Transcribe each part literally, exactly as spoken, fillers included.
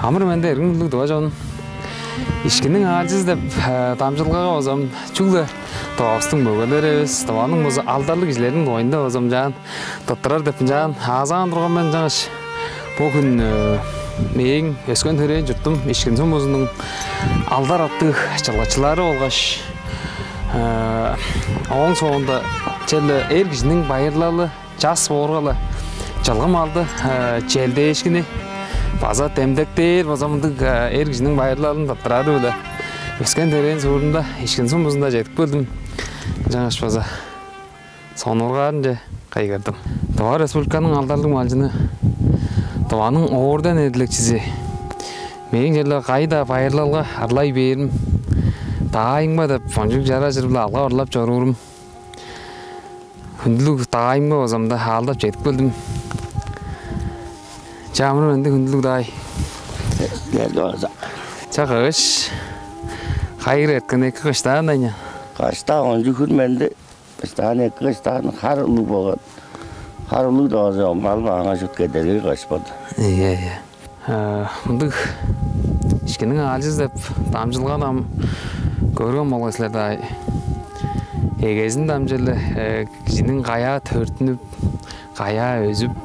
Амыр-менди, эргим хүндүлүг тыва чон. «Ишкинниң аалчызы» деп, э, дамчыдылгага болза ам чүгле Тывавыстың мөгелери эвес, Тываның болза алдарлыг кижилериниң дугайында болза ам чаан тырттырар деп ынчаар аазаан турган мен. Ынчангаш бо хүн, э, мээң өскен-төрээн чуртум Ишкин сумузунуң алдар аттыг чылгычылары болгаш, э, ооң соонда черле эр кижиниң байырлалы, час боорга-ла чылгы малды, э, челдээшкини база демдектээр, база мындыг, э, эр кижиниң байырлалын тырттырары-биле өскен-төрээн суурунда, Ишкин сумузунда чедип келдим. Ынчангаш база сонуургаарынче кыйгырдым. Тыва Республиканың алдарлыг малчыны, Тываның орден эдилекчизи, мээң черле кайда байырлалга ырлай бээрим, «Даайымга» деп кончуг чараш чыр-биле алгап-ырлап чоруурум. Хүндүлүг даайымга болза ам-даа аалдап чедип келдим. Чаа, амыр-менди, хүндүлүг даай. Келди база. Чаа, кыш кайы хире эрткен, эки кыштаан-даа ыйнаан? Кыштаан кончуг хүр-менди, кыштаан, эки кыштаан, хар улуг болган. Хар улуг-даа болза, мал-маганга шуут кедергей кыш болду. Ийе, ийе. Э, мындыг «Ишкинниң аалчызы» деп дамчыдылганы ам көрген болгай силер-даа. Эгезинде ам черле, э, кижиниң каяа төрүттүнүп, каяа өзүп,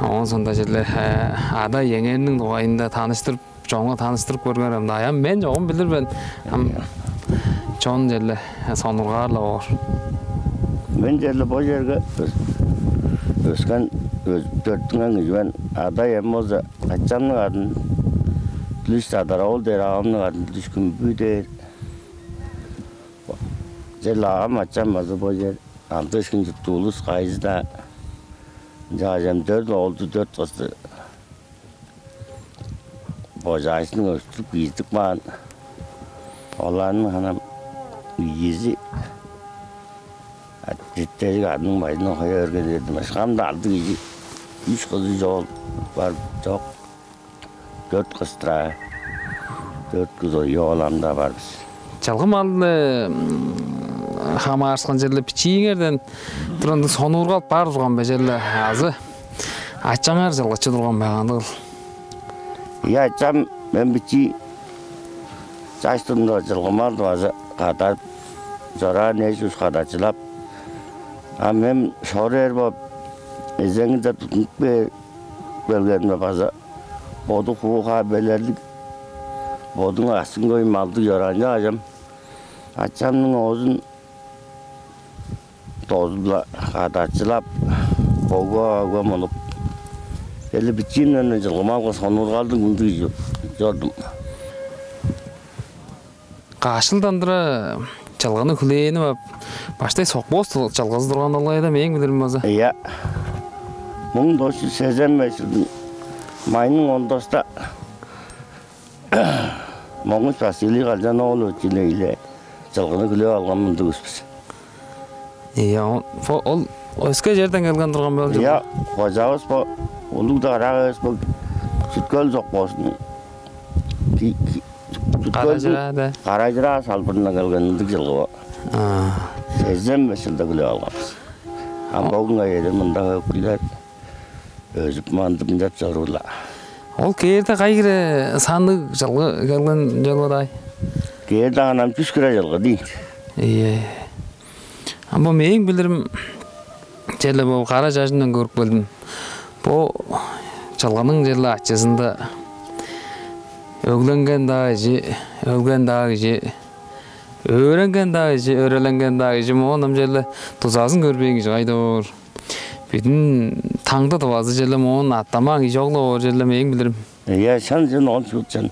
ооң соонда черле, э, ада-иеңерниң дугайында таныштырып, чонга таныштырып көрүңер ам-даа. Ам мен чогум билир мен, ам чон черле сонуургаар-ла боор. Мен черле бо черге өс-, өскен, өс-, төрүттүнген кижи мен. Ада-ием болза Ачамның адын Түлүш Садар-оол дээр, авамның адын Түлүш Күмбү дээр. Черле авам, ачам база бо чер, алды Ишкин чурттуг улус кайызы-даа. Ынчангаш ам дөрт оолду, дөрт кызды божаашкынга өстүрүп кииртип каан. Оларның харын ам ийизи, а, четчи адының бажын хоя берген дидим. Ышкам-даа алды кижи, үш кызы чоол бар, чок. Дөрт кыс-тыр аа. Дөрт кыс, ийи оолам-даа бар бис. Чылгы мал-биле, м, хамаарышкан черле бичииңерден турган сонуургал бар турган бе черле? Азы ачаңар чылгычы турган бе, кандыгыл? Ийе, ачам, мен бичии чаш турумда чылгы малды база кадарып, чораан, эш-ус кадарчылап. А мен шору эр боп, эзеңинде тудунуп кээр, келгенимде база боду хуу-хаа белерлиг, бодуң аскын хөй малдыг чораан чаажам. Ачамның оозун дозу-ла кадарчылап, богба-богба мунуп, эле бичиимден чылгы малга сонуургалдыг мындыг чордум. Каш чылдан тура чылгыны хүлээнип ап, баштай совхоз чылгызы турган болгай да, мээң билирим болза. Ийе. Муң тос чүс сезен беш чылдың майның он тозунда Монгуш Василий Калчан-оолович-биле чылгыны хүлээп алган мындыг улус бис. Ийе, о-, бо, ол өске черден келген турган бе ол чылгы? Ийе, кожавыс бо, улуг-даа ырак эвес, бо Сүт-Хөл совхозунуң ки-, ки-, Сүт-Хөлдүң Кара-Чыраа, да. Кара-Чыраа салбырындан келген ындыг чылгы бо. Аа. Сезен беш чылда хүлээп алган бис. А бо хүнге чедир мында хөөкүйлер өзүп-мандып, ынчап чоруур-ла. Ол кээрде кайы хире санныг чылгы келген чылгы-даа? Кээрде ам чүс хире чылгы дийин. Ийе. А бо мээң билирим, черле бо кара чажымдан көрүп келдим. Бо чылгының черле ачызында өгленген-даа кижи, өлген-даа кижи, өөренген-даа кижи, өөреленген-даа кижи, моон ам черле дузазын көрбээн кижи кайда боор? Бүдүн таңды Тывазы черле моон аттамаан кижи чок-ла боор черле, мээң билирим. Ийе, шын, шын, ол шуут шын.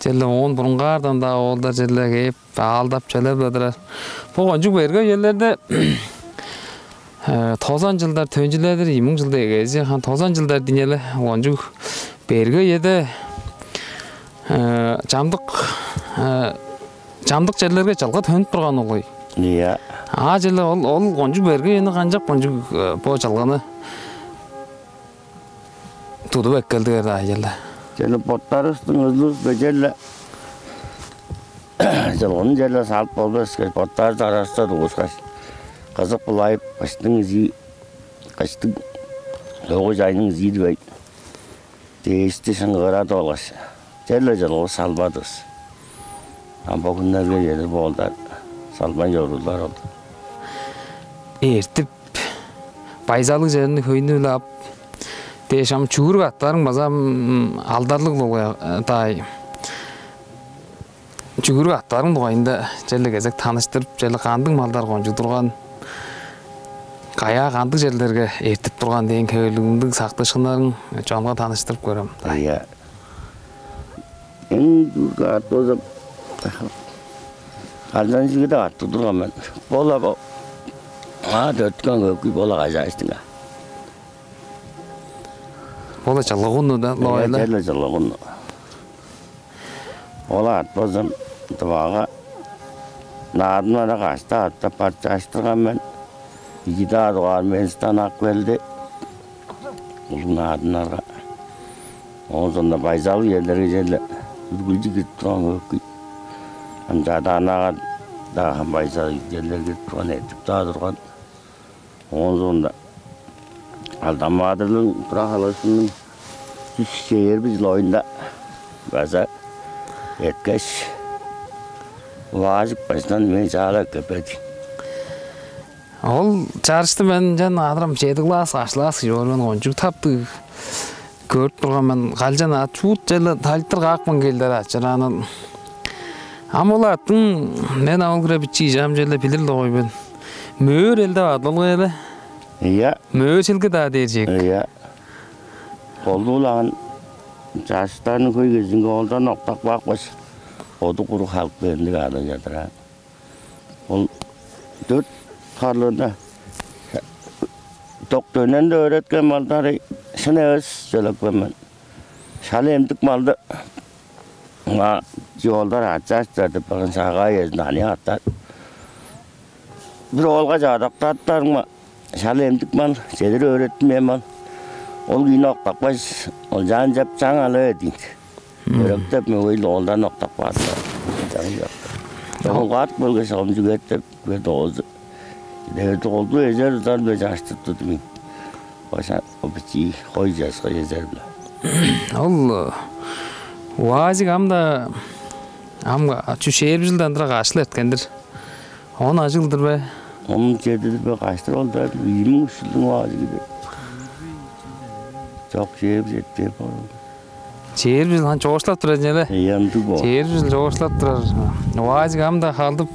Черле оон бурунгардан-даа оолдар черле кээп, аалдап, чөлеп-ле турар. Бо кончуг берге үелерде, э, тозан чылдар төнчүледир, ийи муң чылды эгези, хан тозан чылдар дийин-не, кончуг берге үеде, э, чамдык, э, чамдык черлерге чылгы төнүп турган болгай. Ийе. А черле ол, ол кончуг берге үени канчап, кончуг, э, бо чылгыны тудуп эккелдиңер-даа, черле? Черле боттарывыстың ызылывыс бе, черле чылгыны черле салып болбас эвес, боттарывыс аравыста тудуп алгаш, кызып-былайып, кыштың изии, кыштың, догуш айның изии дивейн, дээшти шыңгыырадып алгаш, черле чылгывыс салбадывыс. Ам бо хүннерге чедир боолдар салбайн чоруурлар ол. Эртип, байзалыг черни хөйнү-биле ап дээш, ам чүгүрүк аттарың база ам алдарлыг болгай-даай. Чүгүрүк аттарың дугайында черле кезек таныштырып, черле кандыг малдар кончуг турган, каяа кандыг черлерге эртип турган дээн хевирлиг ындыг сактыышкыннарың чонга таныштырып көрем. Ийе. Эң чүгүрүк ат болза, Калчан-Шилгиде аттыг турган мен. Бо-ла бо. А, дөрткөн көкүй бо-ла кажааш-тың а. Бо-ла чылгы-хуну да, лойлы. Черле чылгы-хуну. Ол ат болза Тывага Наадымнарга каш-даа аттап барып чаштырган мен. Ийи-даа дугаар мени станак берди. Улуг Наадымнарга. Оон соонда байзалыг черлерге черле үргүлчү кирип турган көкүй. Ам Чадаанага-даа ам байзалыг черлерге кирип турган, эртип-даа турган. Оон соонда Алдан-Маадырның тура халыышкынының чүс чээрби чыл оюнда база эрткеш, Улаажык башкыдан мени чаалап эккеп берди. Ол чарышты мен ынчан адырам чеди класс, каш класс кижи боор мен, кончуг таптыг көрүп турган мен, калчан аът шуут черле тайлыттыр каапкан келди-даа, чыраанын. Ам ол аъттың, мен ам ол хире бичии кижи, ам черле билир-ле болгай мен. Мөөр-Эл деп ат болгай але. Ийе. Мөөр-Шилги-даа дээр чек. Ийе. Колдуу-ла ам чарыштарның хөй кезиинге олдан октап каапкаш, оду куруг халып бээрлиг ада чадыраа. Ол дөрт харлыында док-дөөненде өөреткен малдары шын эвес чөлепкен мен. Шала эмдик малды маңаа чоолдар ачааш-тыр деп барган, сагай эзин аны аттар. Бир оолга чадактаттарыңма, шала эмдик мал, чедир өөреттинмээн мал. Ол кижини октапкаш, олчаан чап чаң ала бер дээн. Мм. Өректеп, мөгейл оолдан октап каан. Чаң чок. Чогулгаадып келгеш, омчуг эттеп, бир доозу. Дээрде колдуу эзер удар-биле чаштырып турдум ийин. Баша обычий хой часка эзер-биле. Ол, э, УАЗик ам-даа, ам чүс чээрби чылдан тура каш чыл эрткен-дир? Он ажыг-дыр бе? Он чедидир бе, каштыр ол-даа, ийи муң үш чылдың УАЗик-дир. Чок, чээрби четти боор. Чээрби чыл хан чоокшулап турар чүве але? Ийе, ындыг боор. Чээрби чыл чоокшулап турар. УАЗик ам-даа халдып,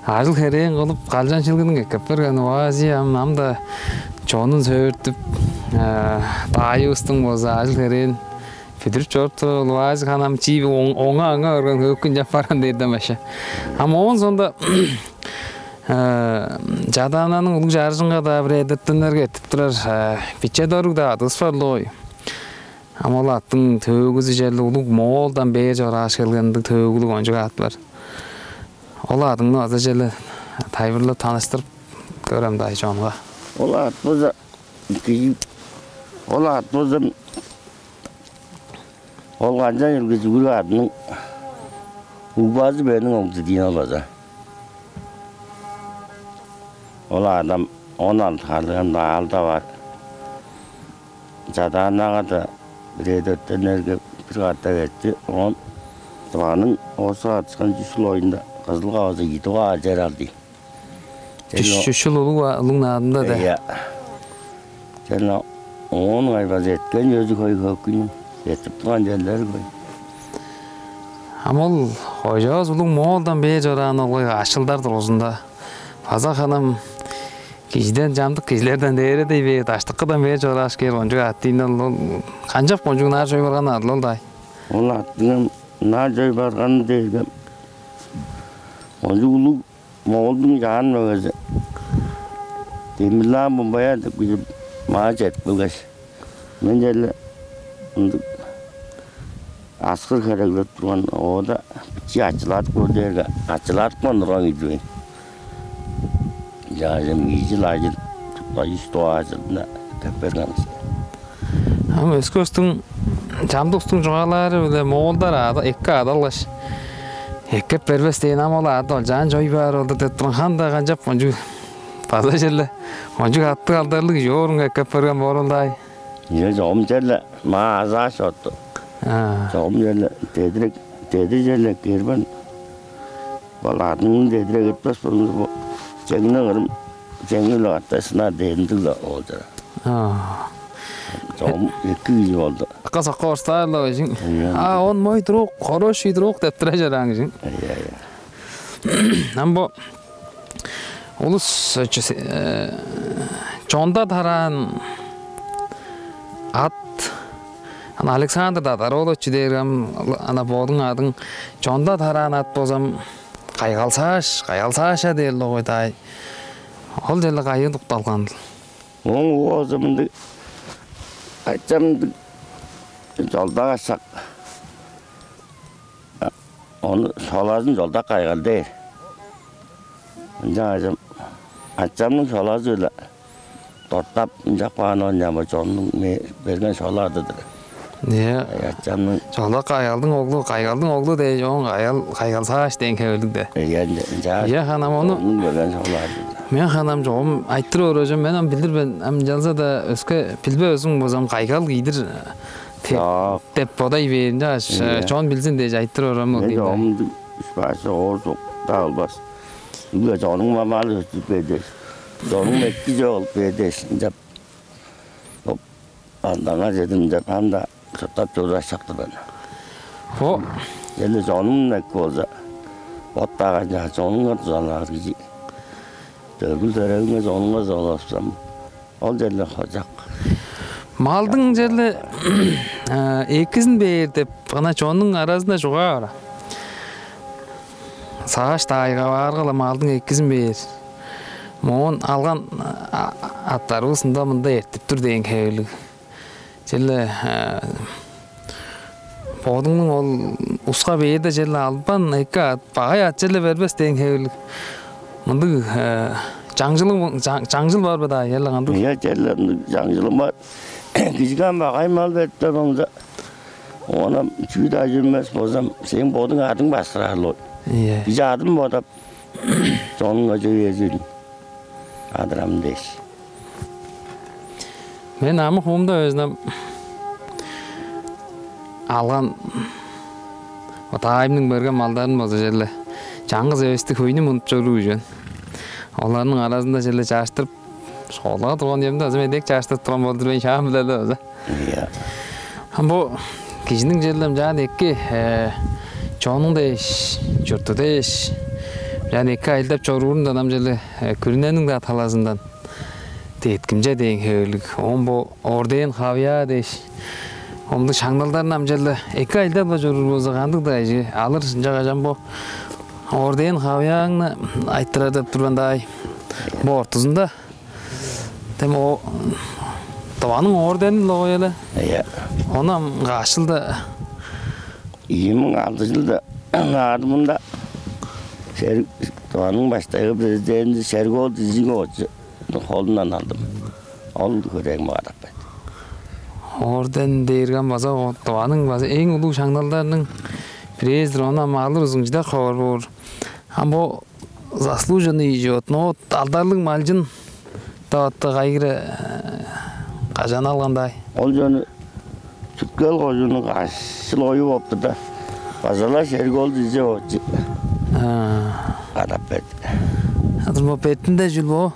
ажыл-херээн кылып, Калчан-Шилгиниң эккеп берген УАЗик ам, ам-даа чонун сөөртүп, э, даайывыстың болза ажыл-херээн бүдүрүп чоруп турар. Ол УАЗик хан ам чип оң-, оңа-аңаа өрген хөөкүн чап барган дээрден баша. Ам оон соонда, э, Чадаананың улуг чарыжынга-даа бир эдертеннерге эртип турар, э, Биче-Доруг деп адывыс бар-ла болгай. Ам ол аъттың төөгүзү черле улуг Моолдан бээр чорааш келген ындыг төөгүлүг кончуг аът бар. Ол аъдыңны база черле тайылбырлап таныштырып көрем-даа чонга. Ол аът болза, кижи, ол аът болза, ол канчаар эргеже үр аъдының угбазы мээң оглум дээн ол база. Ол аът ам он алды харлыг, ам-даа аалда бар. Чадаанага-даа бир эдертеннерге бир катап эртти. Оон Тываның орусча каттышкан чүс чыл оюнда Кызылга база ийи дугаар чер алды. Чүс, чүс чыл улуг, улуг Наадымда-даа. Ийе. Черле оон ыңай база эрткен чүвези хөй, хөөкүйнүң эртип турган черлери хөй. Ам ол кожавыс улуг Моолдан бээр чораан ол каш чылдар дургузунда база ханам кижиден, чамдык кижилерден дээредей бээр, даштыкыдан бээр чорааш кээр кончуг аът дээн ол, ол канчап кончуг ынаар чоруй барган аът-ла ол-даа? Ол аъттың ынаар чоруй барганы дээрге, кончуг улуг Моолдуң чаан мөгези Темирлаан Бумбаяр деп кижи маңаа чедип келгеш, мен черле ындыг аскыр хереглеп турган, оода бичии ачылаадып көр дээрге, ачылаадыпкан турган кижи мен. Чаа, чаа, ийи чыл, ажыл тутпайн, үш дугаар чылында эккеп берген кижи. Ам өске улустуң, чамдык улустуң чугаалаары-биле моолдар аъды, эки аът алгаш, эккеп бербес дээн, ам ол аът олчаан чоруй баар болду деп турган. Ханда канчап, кончуг, база черле кончуг аъттыг алдарлыг чоорунга эккеп берген боор ол-даа. Ийе, чогум черле маа азааш отту. А. Чогум черле дедирек, дедир черле кирбен. Ол адыңны дедирек этпес болза, бо чеңне кырым, чеңни-биле каттай сынаар дээндиг-ле ол чара. А. Чогум эки кижи болду. Акка-сокка орустаар-ла бежиң. Ийе. А, он мой друг, хороший друг деп тура чораан кижиң. Ийе, ийе. Ам бо улус, э, чүс-, э, чонда тараан ат, ана Александр Дадар-оолович дээрге ам, ана бодуң адың чонда тараан ат болза ам, Кайгалсааш, Кайгалсааш-ла дээр-ле койду-ай. Ол черле кайыын укталган-дыл? Ооң угу болза мындыг, ачам мындыг чолдак ашак. Ону шолазын Чолдак Кайгал дээр. Ынчангаш ачамның шолазы-биле доктаап, ынчап каан ол, ынчан бо чоннуң ме-, берген шола ады-дыр. Ийе. Ай, ачамның. Чолдак Кайгалдың оглу, Кайгалдың оглу дээш, оон Кайгал, Кайгалсааш дээн хевирлиг-даа. Ийе, ынча, ынча. Ийе, ханам, ону чоннуң берген шола ады-дыр. Мен, ханам, чогум айтырып орар чүве, мен ам билир мен, ам ынчалза-даа өске билбес болзумза, Кайгал кижи-дир деп, чок, деп бодай бээр, ынчангаш, э, ийе, чон билзин дээш айтырып орарым ол. Мен дийин-даа. Чогум үш башкы ооржук-даа болбас. Чүгле чонуң мамаалы өстүп бээр дээш, чонуң эки чок болуп бээр дээш, ынчап, оп, андаңа чедим деп, ам-даа чурттап чоруур ашак-тыр мен. Бо черле чонум эки болза, бот-даа канчаар, чонуңга дузалаар кижи. Төргүл-төрегиңге, чонуңга дузалап турза, ол черле хожак. Малдың черле, э, экизин бээр деп, ана чоннуң аразында чугаа бар. Сааш даайга баарга-ла малдың экизин бээр. Моон алган, а, а, аттарывыс ында-мында эртип тур дээн хевирлиг. Черле, э, бодуңнуң ол уска бээрде черле албан эки ат, багай ат черле бербес дээн хевирлиг. Мындыг, э, чаңчылың, чаң-, чаңчыл бар бе-даа, черле кандыг? Ийе, черле ындыг чаңчылым бар. Кижиге ам багай мал бериптер болза, оон ам чүү-даа чүвемес болза, сээң бодуң адың баксыраар-ла ол. Ийе. Кижи адын бодап, чонунга чүве эзил адырам дээш. Мен амы хуумда өзүнем алган, даайымның берген малдарын болза, черле чаңгыс эвестиг хөйнү мунуп чоруур кижи мен. Оларның аразында черле чаштырып, школага турган үемде азы медек чаштырып турган болдур мен, шаам-биле-ле база. Ийе. Ам бо кижиниң черле ынчаар эки, э, чонуң дээш, чурту дээш, ынчаар эки ажылдап чоруурундан ам черле, э, күрүнениң-даа талазындан деткимче дээн хевирлиг. Оон бо орден, хавыяа дээш, омдуг шаңналдарын ам черле эки ажылдап-ла чоруур болза, кандыг-даа кижи алыр. Ынчангаш ам бо орден, хавыяаңны айтырар деп тур мен даай. Бо ортузунда Дем о, Тываның ордени-ле ол але. Ийе. Ону ам каш чылда? Ийи муң алды чылда наадымында Шер-, Тываның баштайгы президенти Шериг-оол Дизижиковичиниң холундан алдым. Ол хүрээң мага таппайды. Орден дээрге ам база о, Тываның база эң улуг шаңналдарының бирээзи-дир, ону ам алыр узун чыдак ховар боор. Ам бо заслуженный животновод, алдарлыг малчын деп атты кайгыра, э, кажан алган-даа? Ол чону Сүт-Хөл кожууннуң каш чыл ою болуп турда, база-ла Шериг-оол Дизижикович, а, кадап берди. Адыр бо бетинде чүл бо?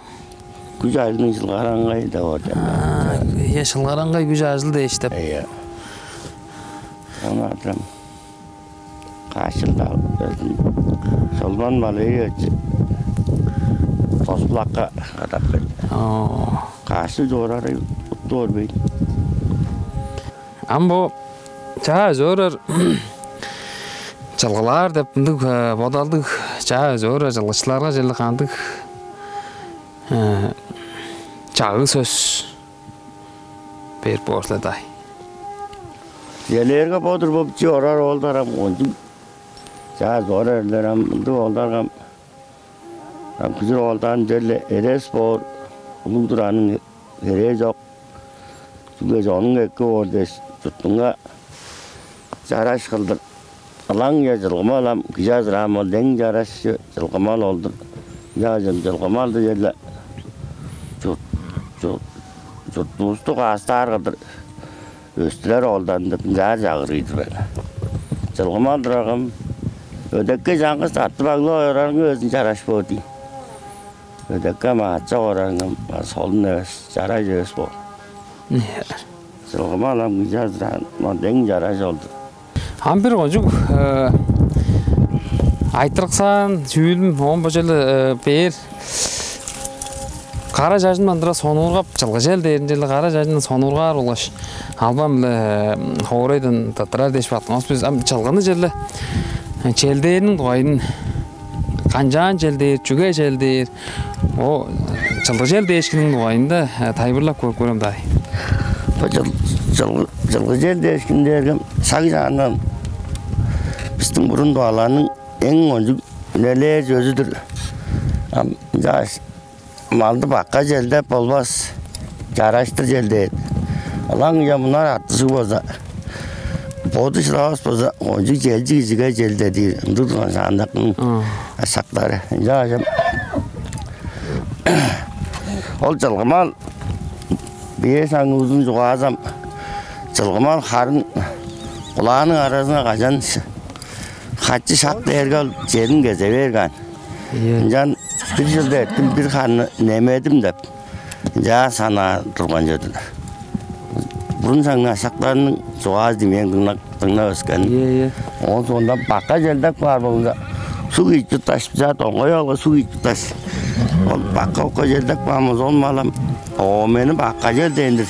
Күш-ажылдың шылгараңгай деп орду. А, ийе, шылгараңгай күш-ажыл дээш деп. Ийе. Ону адырам. Каш чылда алып келдим. Шолбан Валерьевич Тос-Булакка кадап берди. Оо. Каш чыл чоорары утту көрбейн. Ам бо чаа өзүп орар чылгылаар деп мындыг, э, бодалдыг, чаа өзүп орар чылгычыларга черле кандыг, э, чагыг сөс берип боор силер даай? Чижээлээрге, бо-дур бо бичии орар оолдар ам, кончуг чаа өзүп орар эрлер ам, ындыг оолдарга ам, ам күзүр оолдарны черле эрес боор, улуг-дур, аның херээ чок. Чүгле чонуң эки боор дээш, чуртуңга чараш кылдыр. Ылаңгыя чылгы мал ам, кижи азыраан мал дең чараш чы-, чылгы мал ол-дур. Ынчангаш ам чылгы малды черле чурт-, чурт-, чуртувусту каастаар кылдыр Өстүлер оолдан деп ынчаар чагырыйдыр мен. Чылгы мал тураргам, өдекке чаңгыс аттып аглап орарың өзүн чараш боор дийин. Өдекке маачок орарың солун эвес, чараш эвес боор. Чылгы мал ам кижи азыраан, мон дең чараш олду. Ам бир кончуг, э, айтырыксаан чүүлүм, оон бо чүве, э, бээр кара чажындан тура сонуургап, чылгы чел дээрин черле кара чажындан сонуургаар болгаш, албан-биле, э, хоорайдан тырттырар дээш баттыңывыс бис. Ам чылгыны черле, э, чел дээриниң дугайын, канчаан чел дээр, чүге чел дээр, о, чылгы чел дээшкиниң дугайында, э, тайылбырлап көрүп көрем даай. Бо чыл-, чылгы, чылгы чел дээшкин дээрге шаг чаандан бистиң бурун дуаларның эң кончуг үнелээр чөзү-дүр. Ам ынчаш малды бакка чел деп болбас, чараштыр чел дээр. Ылаңгыя мунар аттыжыг болза, боду шыдавас болза, кончуг челчиг кижиге чел дээр, ындыг турган шаандакның ашактары. Ынча ажам ол чылгы мал, бие саңы узун чугаазам, чылгы мал харын кулааның аразынга кажан хачы шак дээрге ол черин кезе берген. Ийе. Ынчан бир чылда эртим, бир ханны немедим деп, ынчаар санаар турган чордулар. Бурун саңны ашактарының чугаазы димээн дыңнап, дыңнап өскен. Ийе, ийе. Оон соонда бакка челдек баар болза, суг ийип чытташ, бижаа доңгай алга суг ийип чытташ. Ол бакка-букка челдек баамыз ол малам. Оо, мени бакка чел дээн-дир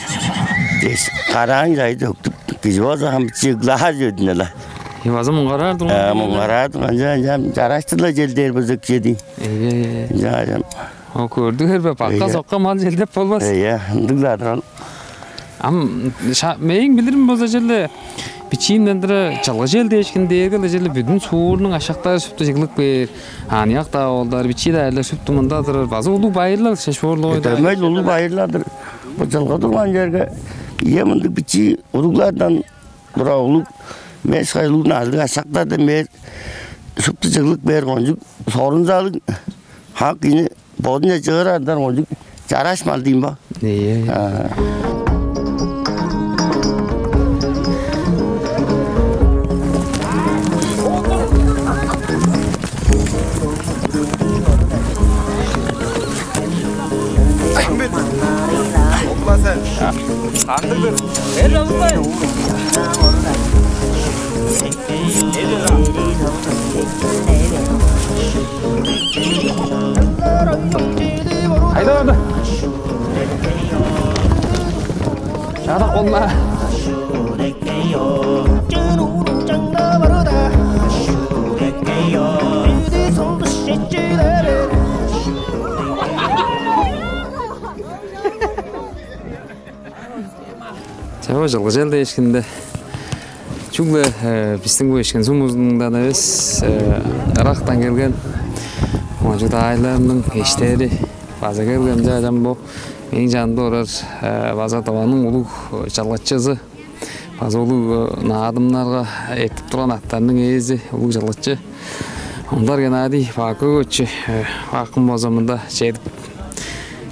дээш, караан чайды өктүп, кижи болза ам чыглаар чүве-дир-ле. Э, база муңгараар турган. Э, муңгараар турган, ынча, ынча, чараштыр-ла чел дээр болза кижи дийин. Ийе, ийе. Ынча, ынча. О, көрдүңер бе, бакка сокка мал чел деп болбас. Ийе, ындыг-ла-дыр ол. Ам ша-, мээң билирим болза черле, бичиимден тура чылгы чел дээшкин дээрге-ле черле бүдүн суурнуң ашактары шупту чыглып кээр. Аныяк-даа оолдар, бичии-даа эрлер шупту мында турар. База улуг байырлал шеш боорлуг. Дөмей улуг байырлал-дыр. Бо чылгы турган черге, ийе, мындыг бичии уруглардан тура улуг, мээң ышкаш улуг назылыг ашактардан бээр шупту чыглып кээр кончуг сорунзалыг, хак кижини бодунче чыырар ынчаар кончуг чараш мал дийин бо. Ийе, ийе. А. Кандыг-дыр? Эр чалыкпай. Айда, айда. Шаадак болма. Чаа, чылгы чел дээшкинде чүгле, э, бистиң бо Ишкин сумузундан эвес, э, ырактан келген кончуг даайларның эштери база келген. Чаа, чаа, бо мээң чанымда орар, э, база Тываның улуг чылгычызы, база улуг, э, наадымнарга эртип турган аттарның ээзи, улуг чылгычы Ондар Геннадий Бакыкович, э, акым болза мында чедип,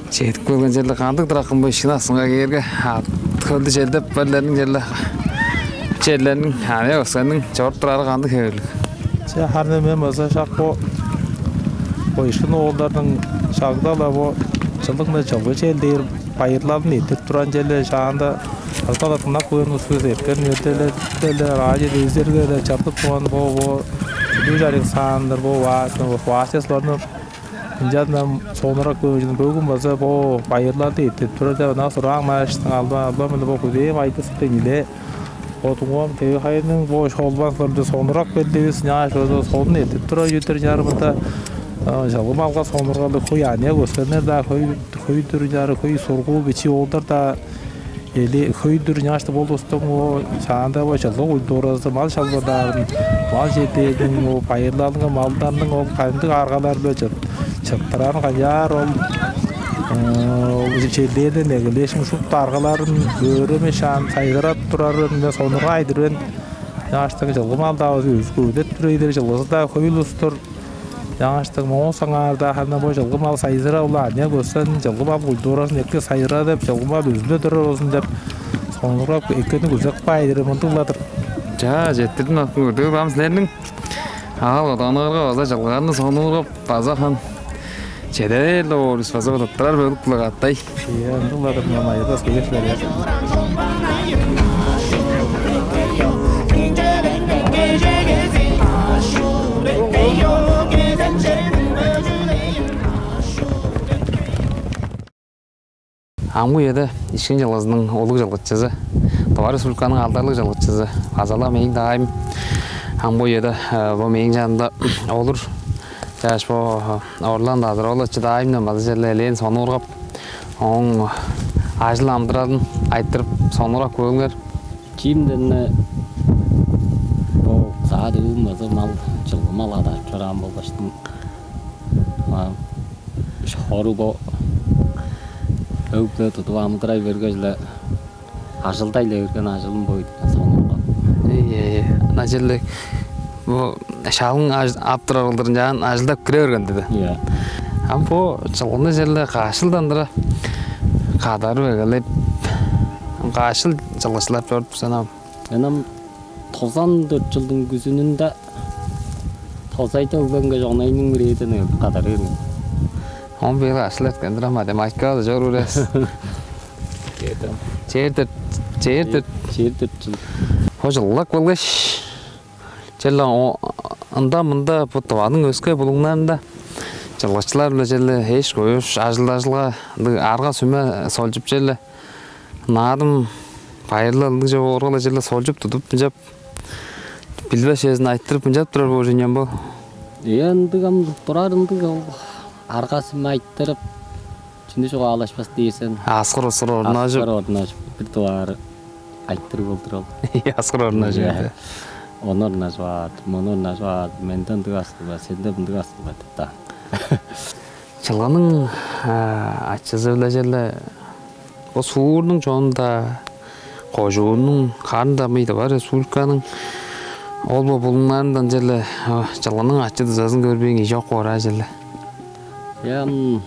чедип келген. Черле кандыг-дыр, акым, бо Ишкин аксынга кээрге, ат-хөлдү чел деп бээрлериниң, черле черлерниң, ам өскенниң чоруп турары кандыг хевирлиг? Че, харын мен база шак бо, бо Ишкин оолдарның шагда-ла бо чылдың-на чылгы чел дээр байырлалын эрттирип турган, черле шаанда база-ла дыңнап көрген улус, эрткен үеде-ле, радио, телевизорга-ла чарлып турган бо, бо Бүдүү Чарыгсаан-дыр, бо Ва-, Вася Слонов. Ынчан ам сонурап көрүп чордум, бөгүн база бо байырлалды эрттирип турар деп, ынаар сурааң мааштың албан, албан-биле бо күзээм айдыскы-биле бо дуңмам Теве-Хайырның бо шолбан кырында сонурап келдивис, ынчангаш база сонун эрттирип турар чүве-дир. Чарымында, а, чылгы малга сонургалыг хөй аныяк өскеннер-даа хөй, хөй-дүр, чарык хөй сургуул бичии оолдар-даа эли хөй-дүр. Ынчангаш бо улустуң, о, шаанда бо чылгы культуразы, мал шалбырдаарын, мал чедээриниң, о, байырлалының, малдарның ол кандыг аргалар-биле чыт-, чыттырарын, канчаар ол, э, ол черлерден эгелээш, шупту аргаларын өөрүп, шаан сайзырап турарын мен сонургай-дыр мен. Ынчангаштың чылгы мал-даа өзү көвүдеп тур ийдир, чылгызы-даа хөй улус-тур. Ынчангаштың моон соңгаар-даа ханна бо чылгы мал сайзырап-ла, аныяк өскен, чылгы мал культуразын эки сайзырадып, чылгы мал үзүле турар болзун деп, Соңгурап эккени күзек баайдыры мындыг-ла-дыр. Чаа, четтирдим, акым, көрдүг бам силерниң аал-коданыңарга база чылганны сонуургап, база хан чеде бээр-ле боор бис, база бодаттырар бөлүк-биле катай. Ийе, ындыг-ла-дыр, мынам айырбас кегешлер, я. Амгы үеде Ишкин чылгызының улуг чылгычызы, Тыва Республиканың алдарлыг чылгычызы, база-ла мээң даайым. Амгы үеде, э, бо мээң чанымда олур. Чааш бо, э, Орлан Назыр-оолович даайымдан база черле элээн сонуургап, ооң ажыл-амыдыралын айтырып, сонуургап көрүңер. Чиимден-не бо саат өвүн база мал, чылгы мал адаап чораан болгаштың, а, шору бо өг-бүле тудуп амыдырай бергеш-ле, ажылдай-ла берген ажылым бо ийик, сонуургап. Ийе, ийе. Ынчалдыр бо шалың ап турар кылдыр ынчаан ажылдап кире берген-дир. Ийе. Ам бо чылгыны черле каш чылдан тура кадарып эгелеп, каш чыл чылгычылап чоруп тур сен ам? Мен ам тозан дөрт чылдың күзүнүнде тозайда өгленге, чонайның бирээден кадарыыр мен. Он бир ашыл эрткен-дир ам, математикага-даа чоруур эвес. Чээрдер. Чээрдер, чээрдер. Чээрдер чыл. Бо чылгылап келгеш, черле ында-мында бо Тываның өске булуңнарында чылгычылар-биле черле эш-коюш, ажыл-дажылга, ындыг арга-сүме солчуп черле, наадым, байырлал ындыг чоп ооргала черле солчуп тудуп, ынчап билбес чүвезин айтырып, ынчап турар боор чүвең бо. Ийе, ындыг ам турар, ындыг ол арга-сүме айтырып, чүнү чугаалашпас дээр сен. Аскыр-ускур орнажып. Аскыр орнажып, бир дугаар айтырыг болдур ол. Ийе, аскыр орнажып. Ийе. Ону орнажып аар, мону орнажып аар, менде ындыг аскыр бар, сенде мындыг аскыр бар деп-даа. Чылгының, а, ачызы-биле черле бо суурнуң чонун-даа, кожууннуң, харын-даа мыйда бар республиканың ол-бо булуңнарындан черле, а, чылгының ачы-дузазын көрбээн кижи чок боор аа черле. Ам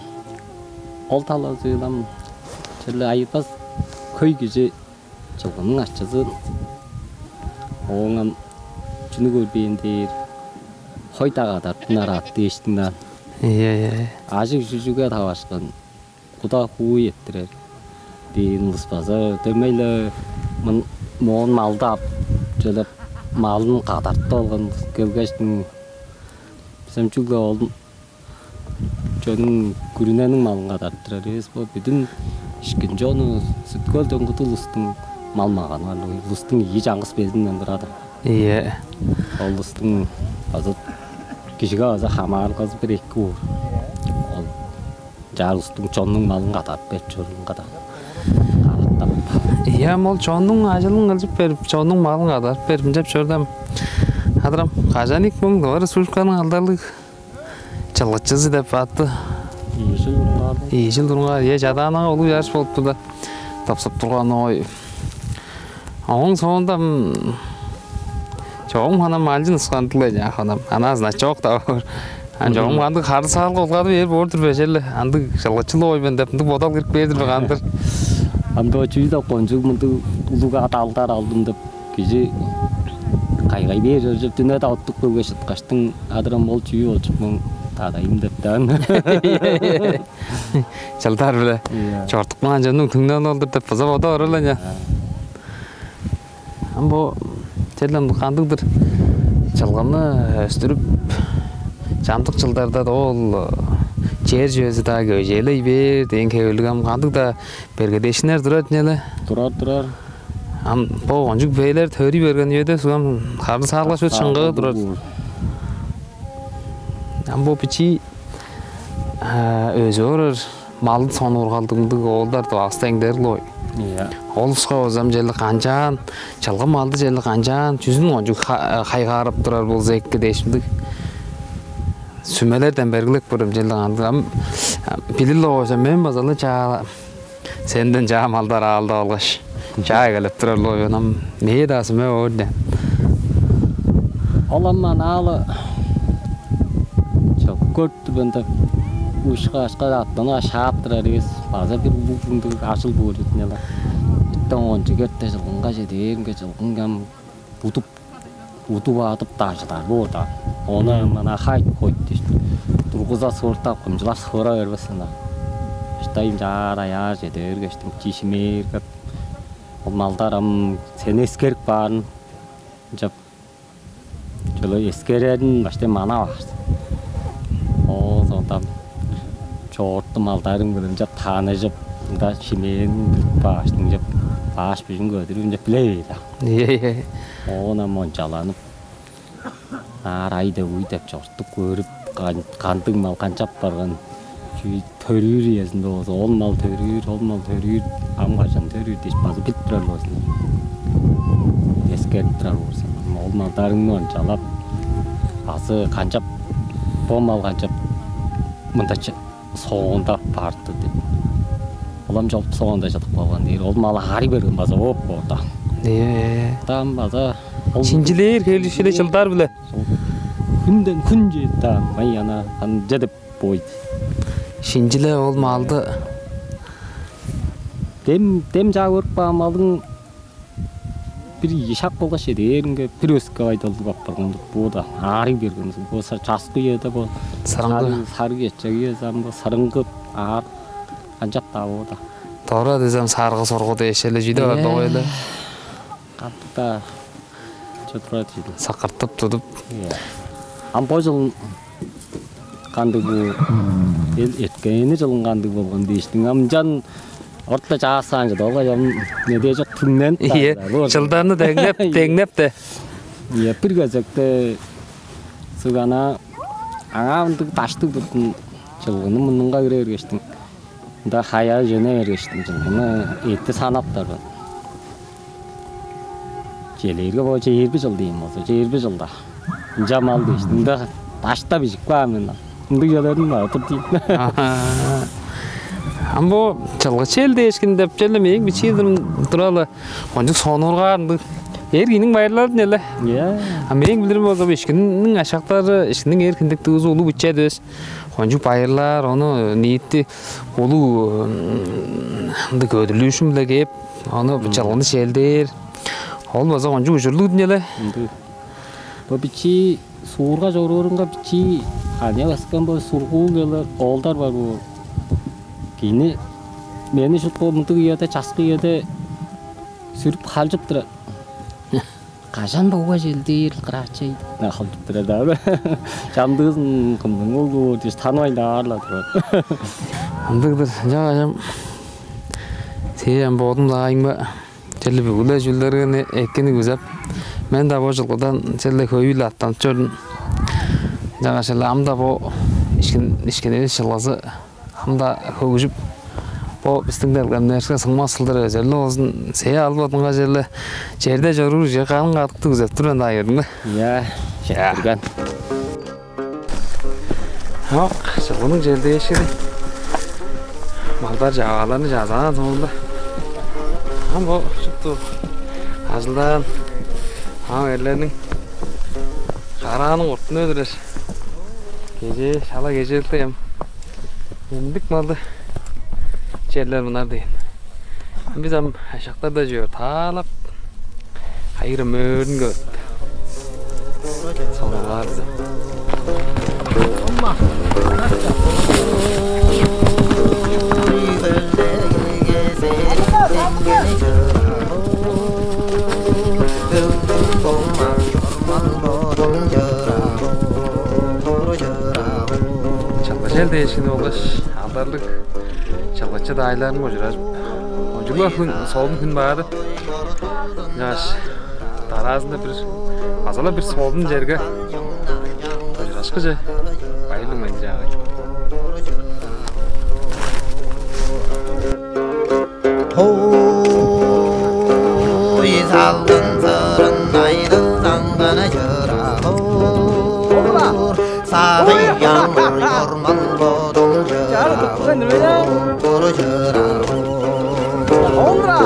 ол талазы-биле ам черле айырбас хөй кижи чылгының ачызы, ооң ам чүнү көрбээн дээр, хой-даа кадарыптынар аът дээштиң-даа. Ийе, ийе. Ажыг-чүжүгге таварышкан куда-хуу эрттирер дээн улус база дөмей-ле мын-, моон малды ап, чүлеп, малын кадарып алган келгештиң, бис ам чүгле ол чоннуң, күрүнениң малын кадарып турар эвес, бо бүдүн Ишкин чону, Сүт-Хөл, Төнгү-Дуу улустуң мал-маганы бар, улустуң ийи чаңгыс безинден турар-дыр. Ийе. Ол улустуң база кижиге база хамаарылгазы бир эки боор. Ол чаа улустуң, чоннуң малын кадарып берип чоруурунга-даа кадартап. Ийе, ам ол чоннуң ажылын кылчып берип, чоннуң малын кадарып берип, ынчап чордум. Адырам, кажан ийик муң Тыва Республиканың алдарлыг чылгычызы деп атты. Ийи чыл бурунгаар. Ийи чыл бурунгаар, э, Чадаанага улуг чарыш болуп турда, тыпсып турган ой. Ооң соонда, м, чогум ханам алчын ыскандылай, чаа, ханам. Анаа значок-даа боор. Ан чогум кандыг харыысалга улгады бээр боор-дур бе, черле. Андыг чылгычыл ой мен деп, ындыг бодал кирип бээр-дир бе, кандыр? Ам бо чүү-даа кончуг мындыг улуг ат алдар алдым деп, кижи кайгай бээр чоржуп, дүне-даа оттуп келгеш, чыткаштың, адырам, ол чүү болчуп муң, дадайым деп даан. Чылдар-биле. Ийе. Чортуп каан чоннуң түңнел ол-дур деп база бодап орар-ла, ынча. Ам бо черле кандыг-дыр чылгыны өстүрүп, чамдык чылдарда ол чер чүвези-даа көвүжээлей бээр дээн хевирлиг ам кандыг-даа бергедээшкиннер турар ийин але? Турар, турар. Ам бо кончуг бээлер төрүй берген үеде суг ам харыысалга шуут шыңгыы турар. Ам бо бичии, а, өзүп орар малды сонуургалдыг ындыг оолдар Тывавыста эңдерик-ле ой. Ийе. Ол улуска болза ам черле канчаан, чылгы малды черле канчаан, чүзүн кончуг ха-, хайгаарап турар болза эки дээш, мындыг сүмелерден бергилеп көрем, черле кандыг. Ам, ам билир-ле болгай сен, мен база-ла чаа сенден чаа малдар аалдап алгаш, чаа эгелеп турар-ла болгай мен, ам мээ-даа сүме боор де. Ол ам анаалы чок көрүп тур мен деп, ушка-ашка аъттанып шаап турар эвес, база бир улуг мындыг ажыл боор ийин але. Эртен кончуг эрте чылгынга чеде бээримге, чылгын ам удуп, удуп адып-даа чыдар боор-даа. Ону мана хайт-хойт дээш, тургуза сывыртап, кымчылап сывыра бербес ынаа. Ыштай ынчаар аяар чеде бергештиң, чижимээрге, ол малдар ам сени эскерип каарын ынчап чүле эскерерин баштай манап аар. Оо, соонда чоорту малдарың-биле ынчап таныжып, ында шимээн билип кааштың, ынчап баш-бужун көдүрүп, ынчап биле бээр даан. Ийе, ийе. Оон ам ончаланып, аар ай деп, уй деп чортуп көрүп, кан-, кандыг мал канчап барган, чүү төрүүр үезинде болза, ол мал төрүүр, ол мал төрүүр, ам кажан төрүүр дээш база билип турар болзун. Эскерип турар болзун. Ол малдарыңны ончалап, азы канчап, бо мал канчап мында чы-, соонда барды деп. Ол ам чоп соонда чыдып калган дээр. Ол мал аарый берген база бооп боор даан. Ээ. Даан база ол шинчилээр хевирлиг чылдар-биле. Хүнден хүн чедип даан. Ай, ана, ана чедип бой. Шинчилеп ол малды. Дем, дем чаа көрүп каан малдың бир ийи шак болгаш чеде бээринге бир өске байдалдыг апарган-дыр бо-даа. Аарый берген. Бо са-, часкы үеде бо сарынгы. Сарыг, сарыг эчек үези ам бо сарынгы аар канчап-даа бо-даа. Дора дезем саргы-соргу дээш эле чүү-даа бар. Ээ. Доо эле. Катта чыдырар чүве. Саккыртып тудуп. Ийе. Ам бо чыл кандыг бо, эл эрткени чылын кандыг болган дээштиң. Ам ынчан орта чаасаан чыдып алгаш, ам неде чок түңненип. Ийе, калды. Чылдарны деңнеп, деңнеп-даа. Ийе, бир кезекте суг ана, аңаа мындыг даштыг турдун, чылгыны мурнунга кире бергештиң. Ында хаяа чеде бергештиң, чылгыны эътти санаптар мен. Чижээлээрге, бо чээрби чыл дээн болза, чээрби чылда. Ынча мал дээш, ында дашта бижип каан мен. Ындыг чүвелерим бар-дыр дээн. Аха. Ам бо чылгычы эл дээш кижи деп черле мээң бичии дылым тура-ла, кончуг сонуургаар ындыг. Эр кижиниң байырлалы-дыр ийин але. Ийе. А мээң билирим болза, бо Ишкинниң ашактары, Ишкинниң эр хиндиктиги улуг-биче эвес. Кончуг байырлаар, ону ниити улуг, м, ындыг көдүрлүүшүн-биле кээп, ону, мм, чылгыны чижээлээр. Ол база кончуг ужурлуг-дур ийин але. Ындыг. Бо бичии суурга чоруурунга бичии аныяк-өскен бо сургуул-биле оолдар бар боор. Кижини, мени шуут бо мындыг үеде, часкы үеде сүрүп халчып турар. Кажан бо угга чедир, кыраачай? Ынча халчып турар-даа бе? Чамдыызын кымның оглу боор дээш, танывайн-даа аар-ла турар. Ындыг-дыр, ынчангаш ам сээң ам бодуң-даа айыңма черле бүгү-ле чүүлдерге эккени күзеп, мен-даа бо чылгыдан черле хөй-ле аъттанып чордум. Ынчангаш черле ам-даа бо Ишкин, Ишкин эвес чылгызы ам-даа хөгжүп, бо бистиң делгемнеривиске сыңмас кылдыр өзел-ле болзун, сээң албадыңга черле черде чоруур кижиге кадың-кадыкты күзеп тур мен-даа, көрдүң бе? Ийе, ийе, четтирген. Ок, чылгының чердээшкини. Малдар чавааларны чазаан соонда, ам бо шупту ажылдаан ам эрлерниң карааның куртун өлүрер. Кежээ, шала кежээлдей ам эмдик малды черлер мынаар дээн. Бис ам ашактар-даа чүве таалап, кайы-бир мөөрүн көрүп, сонуургаар бис ам. Чылгычы эл дээшкини болгаш алдарлыг чылгычы даайларынга ужуражып, кончуг-ла хүн, солун хүн баар-дыр. Ынчангаш дараазында бир, база-ла бир солун черге ужурашкыже, байырлыг-мендиг чаагай. Тууй салган сырын айдылзаңганы чыралыр. Садый яңгыр чормал бодуң чыралыр, чыралыр. Олура!